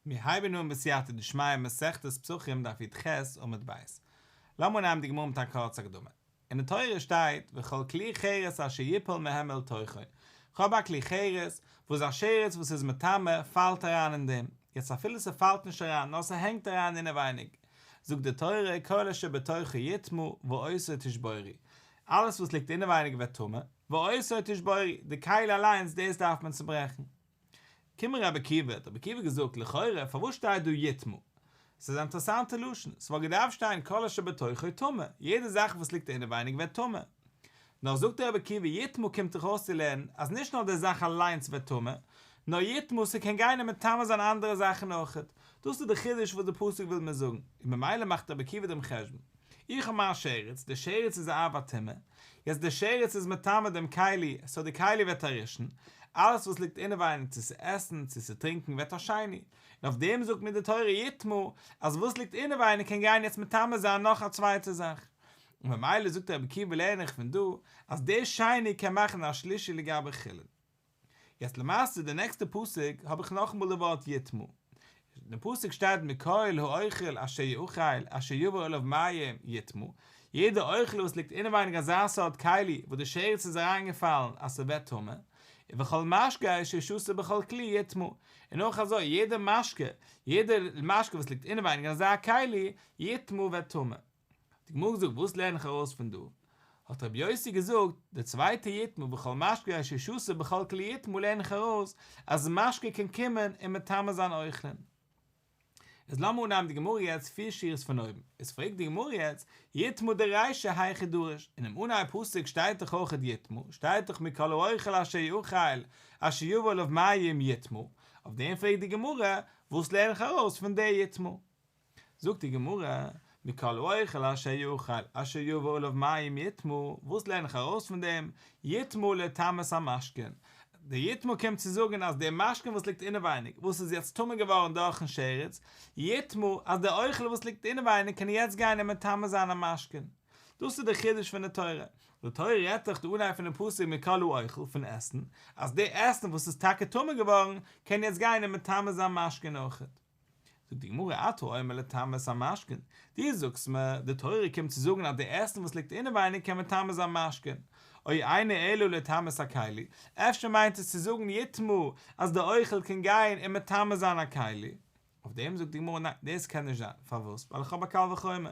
מיר הייבן אן בסייעתא דשמיא מסכת פסחים דף י"ח עמוד ב'. לאמיר אנהייבן די גמרא מיט א קורצע הקדמה. אין די תורה שטייט וכל כלי חרס אשר יפול מהם אל תוכו. כ'האב א כלי חרס וואס א שרץ וואס איז מטמא פאלט אריין אין דעם. יעצט אפילו ס'פאלט נישט אריין נאר ס'הענגט אריין אינעווייניג. זאגט די תורה כל אשר בתוכו יטמא ואותו תשבורו. אלעס וואס ליגט אינעווייניג ווערט טמא, ואותו תשבורו, די כלי אליינס דאס דארף מען צוברעכן. קומען רבי עקיבא, האט רבי עקיבא געזאגט, לכאורה פארוואס שטייט דא יטמא? ס'איז א אינטערעסאנטע לשון, ס'וואלט געדארפט שטיין כל אשר בתוכו טמא, יעדע זאך וואס ליגט אינעווייניג ווערט טמא. נאר זאגט רבי עקיבא יטמא קומט דאך אויסצולערנען אז נישט נאר די זאך אליינס ווערט טמא, נאר יטמא ס'קען גיין און מטמא זיין אנדערע זאכן אויכעט. דאס איז די חידוש וואס די פסוק וויל מיר זאגן, און ממילא מאכט רבי עקיבא דעם חשבון. איך האב מיין שרץ, די שרץ איז א אב הטומאה, יעצט די שרץ איז מטמא דעם כלי, סאו די כלי ווערט א ראשון, אלעס וואס ליגט אינעווייניג צו ס'איז עסן צו ס'איז טרינקן ווערט א שני, און אויף דעם זאגט מיר די תורה יטמא אז וואס ליגט אינעווייניג קען גיין יעצט מטמא זיין נאך א צווייטע זאך, און ממילא זאגט רבי עקיבא לערן איך פון דא אז די שני קען מאכן א שלישי לגבי חולין. יעצט למעשה די נעקסטע פסוק האב איך נאכאמאל די ווארט יטמא. אין די פסוק שטייט מכל האוכל אשר יאכל אשר יבא עליו מים יטמא, יעדע אוכל וואס ליגט אינעווייניג אזא סארט כלי וואס די שרץ איז אריינגעפאלן אז ס'ווערט טמא, וכל משקה אשר ישתה בכל כלי יטמא, און אויך אזוי יעדע משקה, יעדע משקה וואס ליגט אינעווייניג אין אזא כלי, יטמא ווערט טמא. האט די גמרא געזאגט וואס לערן איך ארויס פון דא? האט רבי יוסי געזאגט, די צווייטע יטמא וכל משקה אשר ישתה בכל כלי יטמא לערן איך ארויס אז משקה קען קומען און מטמא זיין אוכלין. איז לאמיר אנהייבן די גמרא יעצט פיר שורות פון אויבן, איז פרעגט די גמרא יעצט, יטמא דרישא היכי דריש, אינעם אנהייב פסוק שטייט דאך אויכעט יטמא, שטייט דאך מכל האוכל אשר יאכל אשר יבא עליו מים יטמא, אויף דעם פרעגט די גמרא, וואס לערן איך ארויס פון די יטמא? זאגט די גמרא, מכל האוכל אשר יאכל אשר יבא עליו מים יטמא, וואס לערן איך ארויס פון דעם? יטמא לטמא את המשקין, די יטמא קומט צו זאגן אז די משקין וואס ליגט אינעווייניג, וואס איז יעצט טמא געווארן דורכן שרץ, יטמא, אז די אוכל וואס ליגט אינעווייניג קען יעצט גיין און מטמא זיין א משקין. דאס איז די חידוש פון די תורה. די תורה רעדט דאך די אנהייב פונעם פסוק מכל האוכל פון עסן, אז די עסן וואס איז טאקע טמא געווארן, קען יעצט גיין און מטמא זיין משקין אויכעט. זאגט די גמרא אתה אומר לטמא את המשקין, דו זאגסט מיר די תורה קומט צו זאגן אז די עסן וואס ליגט אינעווייניג קען מטמא זיין משקין, או אינו אלא לטמא את הכלי, אפשר מיינט עס צו זאגן יטמא אז די אוכל קען גיין און מטמא זיין א כלי, אויף דעם זאגט די גמרא ניין דאס קען נישט זיין, פארוואס ווייל איך האב א קל וחומר,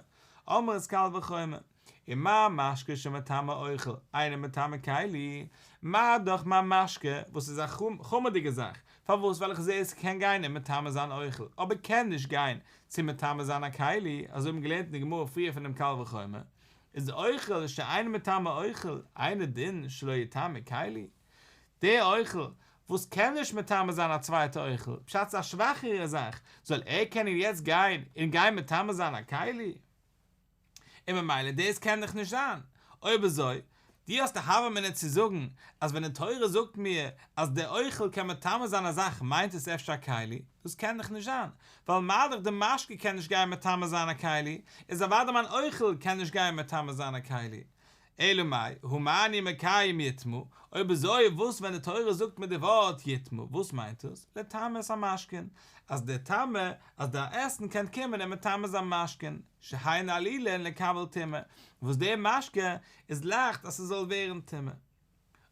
אמרת קל וחומר, ומה משקה שמטמא אוכל, אינו מטמא כלי, מה דאך מה משקה וואס איז א חמור'דיגע זאך, פארוואס ווייל איך זעה עס קען גיין און מטמא זיין אוכל, אבער קען נישט גיין צו מטמא זיין א כלי, אזוי האבן געלערנט אין די גמרא פריער פונעם קל וחומר, איז אוכל שאינו מטמא אוכל, אינו דין שלא יטמא כלי. דער אוכל וואס קען נישט מטמא זיין א צווייטע אוכל, פשט ס'איז א שוואכערע זאך, זאל ער קענען יעצט גיין און גיין מטמא זיין א כלי? און ממילא דאס קען דאך נישט זיין. אויב אזוי, דו האסט א הוה אמינא צו זאגן אז ווען די תורה זאגט מיר אז דער אוכל קען מטמא זיין א זאך מיינט עס אפשר א כלי? דאס קען דאך נישט זיין, ווייל מה דאך די משקה קען נישט גיין מטמא זיין א כלי, איז אוודאי מיין אוכל קען נישט גיין מטמא זיין א כלי. אלא מאי, הא מה אני מקיים יטמא, אויב אזוי וואס ווען די תורה זאגט מיר די ווארט יטמא, וואס מיינט עס? לטמא את המשקין, אז די טמא, אז די עסן קען קומען און מטמא זיין משקין, שהן עלולין לקבל טומאה, וואס די משקה איז לייכט אז ס'זאל ווערן טמא.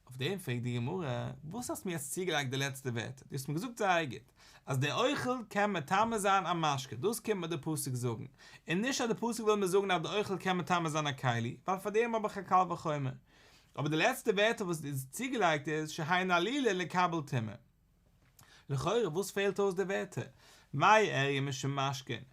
אויף דעם פרעגט די גמרא, וואס האסט מיר יעצט צוגעלייגט די לעצטע ווערטער, דו האסט מיר געזאגט זייער גוט, אז דער אוכל קען מטמא זיין א משקה, דאס קומט מיר די פסוק זאגן, און נישט אז די פסוק וויל מיר זאגן אז די אוכל קען מטמא זיין א כלי, ווייל פאר דעם האב איך א קל וחומר. אבער די לעצטע ווערטער וואס דו האסט צוגעלייגט איז שהן עלולין לקבל טומאה. לכאורה וואס פעלט אויס די ווערטער? מאי איריא משום משקין?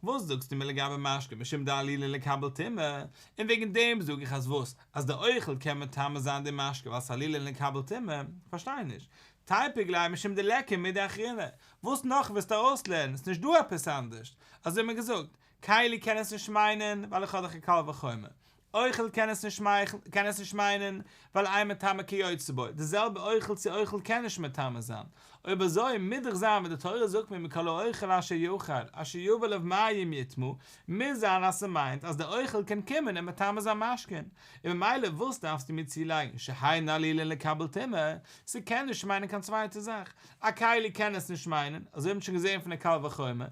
וואס זאגסטו מיר לגבי משקה משום דעלולין לקבל טומאה? און וועגן דעם זאג איך אז וואס? אז די אוכל קען מטמא זיין די משקה ווייל ס'עלולין לקבל טומאה? כ'פארשטיי נישט. תיפוק ליה משום דליכא מידי אחרינא. וואס נאך ווילסטו ארויסלערנען? ס'נישט דא עפעס אנדערשט. אזוי האט מען געזאגט. כלי קען עס נישט מיינען ווייל איך האב דאך א קל וחומר. אוכל קען עס נישט קען עס נישט מיינען, ווייל אין מטמא כיוצא בו, די זעלבע אוכל צו אוכל קען נישט מטמא זיין, אויב אזוי מוז דאך זיין ווען די תורה זאגט מיר מכל האוכל אשר יאכל אשר יבא עליו מים יטמא, מוז זיין אז ס'מיינט אז די אוכל קען קומען און מטמא זיין משקין, און ממילא וואס דארפסטו מיר צולייגן שהן עלולין לקבל טומאה, ס'קען נישט מיינען קיין צווייטע זאך, א כלי קען עס נישט מיינען, אזוי האט מען שוין געזען פון די קל וחומר,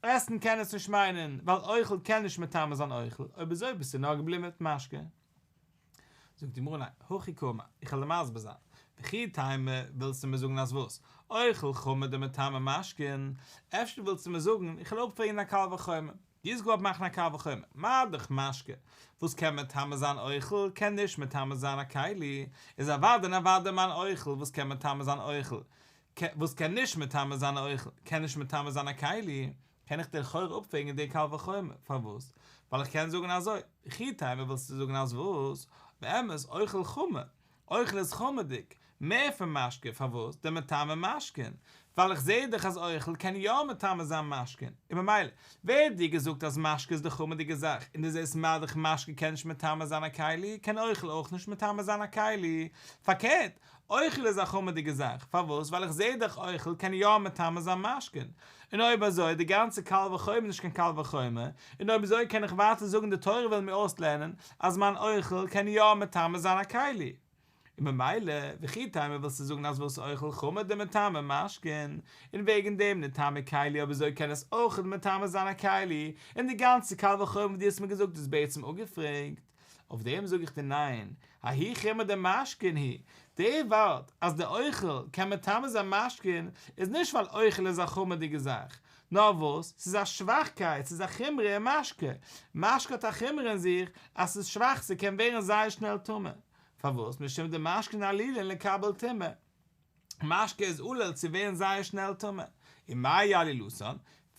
עסן קען עס נישט מיינען, ווייל אוכל קען נישט מטמא זיין אוכל, אויב אזוי ביסטו נאר געבליבן מיט משקה. זאגט די גמרא ניין, הכי קאמר, איך וועל דיר מסביר זיין, וכי תימא, ווילסטו מיר זאגן אז וואס? אוכל חמור דמטמא משקין, אפשר ווילסטו מיר זאגן, איך וועל אפפרעגן א קל וחומר, דו האסט געוואלט מאכן א קל וחומר, מה דאך משקה, וואס קען מטמא זיין אוכל, קען נישט מטמא זיין א כלי, איז אוודאי און אוודאי מיין אוכל וואס קען מטמא זיין אוכל, וואס קען נישט מטמא זיין א אוכל, קען נישט מטמא זיין א כלי, קען איך דיר לכאורה אפפרעגן די קל וחומר, פארוואס? ווייל איך קען זאגן אזוי, וכי תימא ווילסטו זאגן אז וואס? באמת אוכל חמור, אוכל איז חמור'דיג, מער פון משקה, פארוואס? דמטמא משקין, ווייל איך זעה דאך אז אוכל קען יא מטמא זיין משקין, און ממילא, ווער האט דיר געזאגט אז משקה איז די חמור'דיגע זאך, און דו זעסט מה דאך משקה קען נישט מטמא זיין א כלי, קען אוכל אויך נישט מטמא זיין א כלי, פארקערט, אוכל איז א חמור'דיגע זאך, פארוואס? ווייל איך זעה דאך אוכל קען יא מטמא זיין משקין, און אויב אזוי איז די גאנצע קל וחומר נישט קיין קל וחומר, און אויב אזוי קען איך ווייטער זאגן די תורה וויל מיר אויסלערנען אז מיין אוכל קען יא מטמא זיין א כלי, און ממילא, וכי תימא ווילסטו זאגן אז וואס אוכל חמור דמטמא משקין, און וועגן דעם ניטמא כלי אויב אזוי קען עס אויך מטמא זיין א כלי, און די גאנצע קל וחומר וואס דו האסט מיר געזאגט איז בעצם אפגעפרעגט. אויף דעם זאג איך דיר ניין, ההוא חומרא דמשקין הוא, די ווארט אז די אוכל קען מטמא זיין משקין איז נישט ווייל אוכל איז א חמור'דיגע זאך, נאר וואס, ס'איז א שוואכקייט, ס'איז א חומרא אין משקה, משקה האט א חומרא אין זיך אז ס'איז שוואך ס'קען ווערן זייער שנעל טמא, פארוואס? משום דמשקין עלולין לקבל טומאה. משקה איז עלול צו ווערן זייער שנעל טמא. ומאי עלילתן?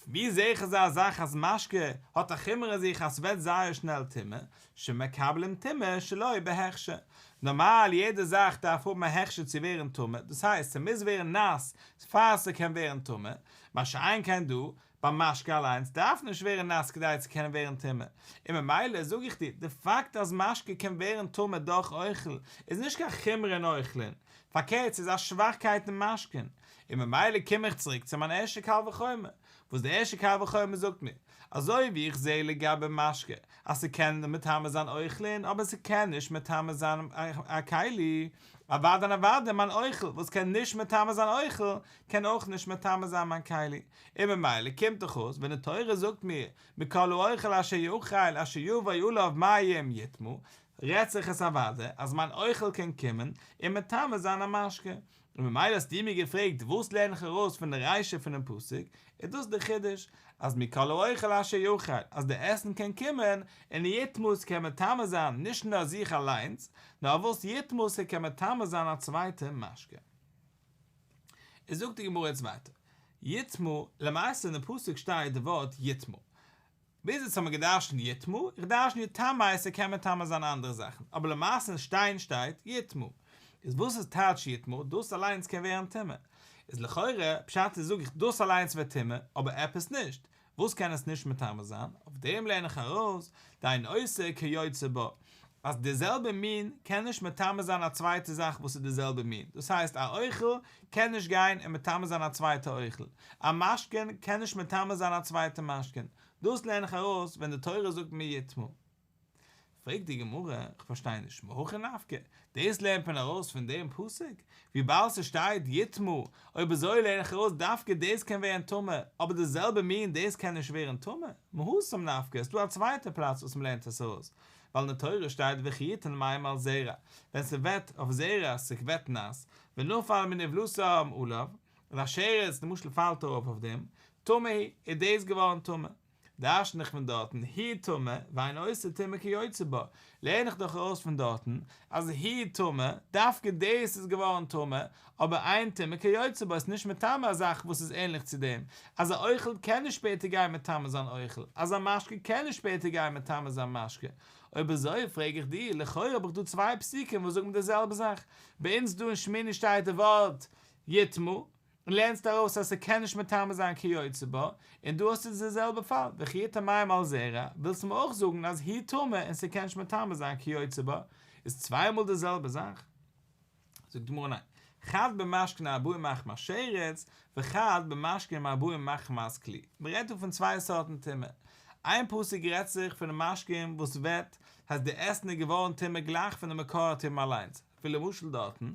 ווי זעה איך אזא זאך אז משקה האט א חומרא אין זיך אז ס'ווערט זייער שנעל טמא? שמקבלים טומאה שלא בהכשר. נארמאל יעדע זאך דארף האבן א הכשר צו ווערן טמא, דאס הייסט ס'מוז ווערן נאס פאר ס'קען ווערן טמא, מה שאין כן דא, ביי משקה אליינס דארף נישט ווערן נאס כדי צו קענען ווערן טמא, און ממילא זאג איך דיר, די פאקט אז משקה קען ווערן טמא דורך אוכל איז נישט קיין חומרא אין אוכלין, פארקערט ס'איז א שוואכקייט אין משקין, און ממילא קום איך צוריק צו מיין ערשטע קל וחומר, וואס די ערשטע קל וחומר זאגט מיר, אזוי ווי איך זעה לגבי משקה אז ס'קען מטמא זיין אוכלין אבער ס'קען נישט מטמא זיין א כלי, אוודאי און אוודאי מיין אוכל וואס קען נישט מטמא זיין אוכל קען אויך נישט מטמא זיין מיין כלי, און ממילא קומט דאך אויס ווען די תורה זאגט מיר מכל האוכל אשר יאכל אשר יבוא עליו מים יטמא, רעדט זיך עס אוודאי אז מיין אוכל קען קומען און מטמא זיין א משקה, און ממילא האסטו מיר געפרעגט וואס לערן איך ארויס פון די רישא פונעם פסוק, איז דאס די חידוש, אז מכל האוכל אשר יאכל, אז די עסן קען קומען און יטמא ס'קען מטמא זיין נישט נאר זיך אליינס, נאר וואס יטמא ס'קען מטמא זיין א צווייטע משקה. איז זאגט די גמרא יעצט ווייטער, יטמא, למעשה אין די פסוק שטייט די ווארט יטמא, ביז יעצט האבן מיר געדרשנט יטמא, איך דרשן יטמא ס'קען מטמא זיין אנדערע זאכן, אבער למעשה אין שטיין שטייט יטמא. איז וואס איז טייטש יטמא? דאס אליינס קען ווערן טמא. איז לכאורה פשט איז זאג איך דאס אליינס ווערט טמא, אבער עפעס נישט. וואס קען עס נישט מטמא זיין? אויף דעם לערן איך ארויס, דאין עושה כיוצא בה, אז די זעלבע מין קען נישט מטמא זיין א צווייטע זאך וואס איז די זעלבע מין, דאס הייסט א אוכל קען נישט גיין און מטמא זיין א צווייטע אוכל, א משקין קען נישט מטמא זיין א צווייטע משקין, דאס לערן איך ארויס ווען די תורה זאגט מיר יטמא. פרעגט די גמרא, איך פארשטיי נישט, מהכא נפקא, דאס לערנט מען ארויס פון דעם פסוק? וויבאלד ס'שטייט יטמא, אויב אזוי לערן איך ארויס דווקא דאס קען ווערן טמא, אבער די זעלבע מין דאס קען נישט ווערן טמא, מהתם נפקא, ס'דא א צווייטע פלאץ וואס מ'לערנט עס ארויס, ווייל אין די תורה שטייט וכי יתן מים על זרע, ווען ס'וועט אויף זרע ס'ווערט נאס, ונפל מנבלתם עליו, און א שרץ למשל פאלט ארויף אויף דעם, טמא הוא, איז דאס געווארן טמא. דרש'ן איך פון דארטן, הוא טמא, ואין עושה טומאה כיוצא בה, לערן איך דאך ארויס פון דארטן, אז הוא טמא, דווקא דאס איז געווארן טמא, אבער אין טומאה כיוצא בה איז נישט מטמא א זאך וואס איז ענליך צו דעם, אז א אוכל קען נישט שפעטער גיין מטמא זיין אוכל, אז א משקה קען נישט שפעטער גיין מטמא זיין משקה. אויב אזוי פרעג איך דיר, לכאורה האב איך דא צוויי פסוקים וואס זאגן די זעלבע זאך, ביי אונז דא אין שמיני שטייט די ווארט יטמא. און לערנסט ארויס אז ס'קען נישט מטמא זיין כיוצא בה, און דא האסטו די זעלבע פאל, וכי יטמא מים על זרע, ווילסטו מיר אויך זאגן אז הוא טמא און ס'קען נישט מטמא זיין כיוצא בה, איז צוויי מאל די זעלבע זאך? זאגט די גמרא ניין, חד במשקין הבאים מחמת שרץ, וחד במשקין הבאים מחמת כלי, מ'רעדט דא פון צוויי סארטן טומאה, איין פסוק רעדט זיך פון די משקין וואס ווערט, הייסט די עסן איז געווארן טמא גלייך פון די מקור הטומאה אליינס, ווי למשל דארטן,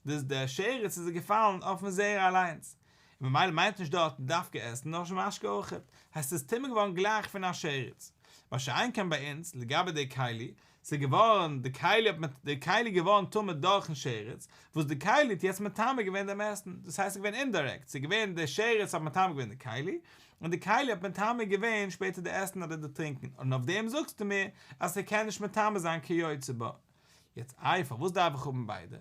דאס דער שרץ איז געפאלן אויפן זרע אליינס, און ממילא מיינט נישט דארטן דווקא עסן נאר משקה אויכעט, הייסט ס'איז טמא געווארן גלייך פון א שרץ. מה שאין כן ביי אונז, לגבי די כלי, ס'איז געווארן, די כלי האט די כלי געווארן טמא דורכן שרץ, וואס די כלי האט יעצט מטמא געווען דעם עסן, דאס הייסט ס'איז געווען אינדירעקט, ס'איז געווען די שרץ האט מטמא געווען די כלי, און די כלי האט מטמא געווען שפעטער די עסן אדער די טרינקען, און אויף דעם זאגסטו מיר אז ס'קען נישט מטמא זיין כיוצא בה. יעצט איי פארוואס דארף איך האבן ביידע?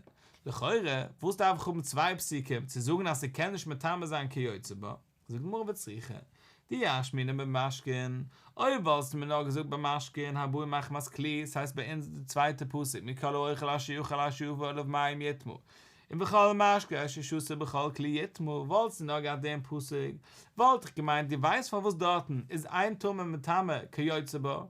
לכאורה וואס דארף איך האבן צוויי פסוקים צו זאגן אז ס'קען נישט מטמא זיין כיוצא בה? זאגט די גמרא וצריכא דאי אשמעינן במשקין, אויב וואלסטו מיר נאר געזאגט ביי משקין הבאים מחמת כלי, ס'הייסט ביי אונז די צווייטע פסוק מכל האוכל אשר יאכל אשר יבא עליו מים יטמא, און וכל משקה אשר ישתה בכל כלי יטמא, וואלסטו נאר געהאט דעם פסוק וואלט איך געמיינט דו ווייסט פארוואס דארטן איז אין טומאה מטמא כיוצא בה.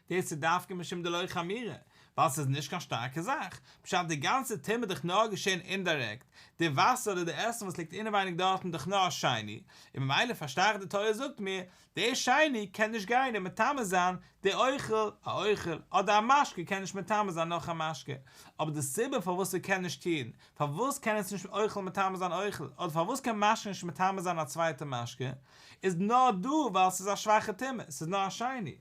דאס איז דווקא משום דלא חמירא, ווייל ס'איז נישט קיין שטארקע זאך, פשט די גאנצע טומאה איז דאך נאר געשען אינדירעקט, די וואסער אדער די עסן וואס ליגט אינעווייניג דארטן איז דאך נאר א שני, און ממילא פארשטיי איך די תורה זאגט מיר, די שני קען נישט גיין און מטמא זיין די אוכל, א אוכל, אדער א משקה קען נישט מטמא זיין נאך א משקה, אבער די סיבה פארוואס ס'קען נישט טון, פארוואס קען עס נישט אוכל מטמא זיין אוכל, אדער פארוואס קען משקה נישט מטמא זיין א צווייטע משקה, איז נאר דא ווייל ס'איז א שוואכע טומאה, ס'איז נאר א שני.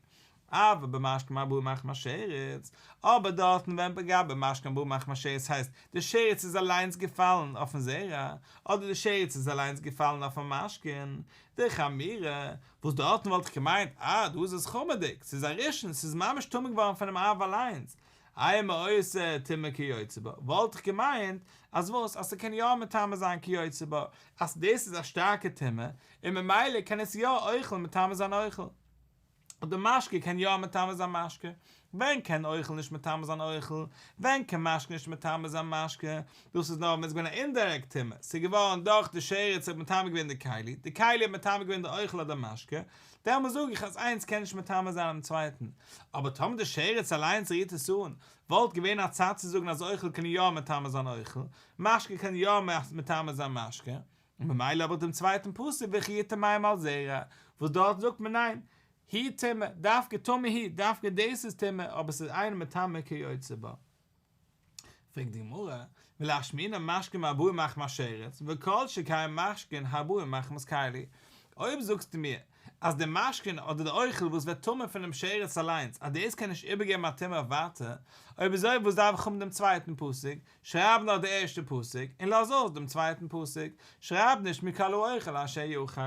אבל במשקין הבאים מחמת שרץ, אבער דארטן ווען לגבי משקין הבאים מחמת שרץ הייסט די שרץ איז אליינס געפאלן אויפן זרע, אדער די שרץ איז אליינס געפאלן אויפן משקין, דחמירא, וואס דארטן וואלט איך געמיינט אה דא איז עס חמור'דיג, ס'איז א ראשון, ס'איז ממש טמא געווארן פונעם אב אליינס, אימא עושה טומאה כיוצא בה, וואלט איך געמיינט אז וואס? אז ס'קען יא מטמא זיין כיוצא בה, אז דאס איז א שטארקע טומאה, און ממילא קען עס יא אוכל מטמא זיין אוכל. אדער משקה קען יא מטמא זיין משקה. ווען קען אוכל נישט מטמא זיין אוכל? ווען קען משקה נישט מטמא זיין משקה? דאס איז נאר ווען ס'איז געווען א אינדירעקט טומאה, ס'איז געווארן דורך די שרץ האט מטמא געווען די כלי, די כלי האט מטמא געווען די אוכל אדער משקה, דעמאלס זאג איך אז איינס קען נישט מטמא זיין דעם צווייטן, אבער טאמער די שרץ אליינס רירט עס אן, וואלט געווען א צד צו זאגן אז אוכל קען יא מטמא זיין אוכל, משקה קען יא מטמא זיין משקה, און ממילא האב איך דעם צווייטן פסוק וכי יטמא מים על זרע, וואס דארט זאגט מען ניין, הוא טמא, דווקא טמא הוא, דווקא דאס איז טמא, אבער ס'איז אינו מטמא כיוצא בה. פרעגט די גמרא, ולשמעינן משקין הבאים מחמת שרץ, וכל שכן משקין הבאים מחמת כלי. אויב זאגסטו מיר אז די משקין אדער די אוכל וואס ווערט טמא פונעם שרץ אליינס אז דאס קען נישט איבערגעבן א טומאה אויף ווייטער, אויב אזוי וואס דארף איך האבן דעם צווייטן פסוק? שרייב נאר די ערשטע פסוק און לאז אויס דעם צווייטן פסוק, שרייב נישט מכל האוכל אשר יאכל.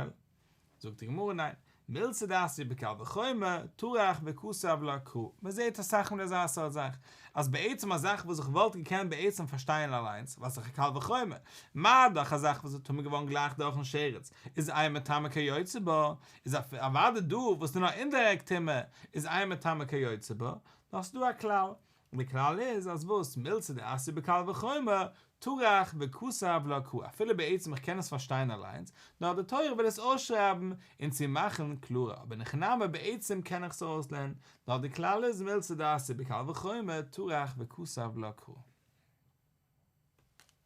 זאגט די גמרא ניין, מילתא דאתיא בקל וחומר, טרח וכתב לה קרא, מען זעט אסאך מאל אזא סארט זאך, אז בעצם א זאך וואס איך וואלט געקענט בעצם פארשטיין אליינס, ווייל ס'איז א קל וחומר, מה דאך א זאך וואס איז טמא געווארן גלייך דורכן שרץ, איז אין מטמא כיוצא בה, איז אוודאי דא וואס איז נאר אינדירעקט טומאה, איז אין מטמא כיוצא בה, נאר ס'איז דא א כלל, און די כלל איז אז וואס מילתא דאתיא בקל וחומר, טרח וכתב לה קרא, אפילו בעצם איך קען עס פארשטיין אליינס, נאר די תורה וויל עס אויסשרייבן און צו מאכן קלארער, אבער אין הכי נמי בעצם קען איך עס ארויסלערנען, נאר די כלל איז מילתא דאתיא בקל וחומר, טרח וכתב לה קרא.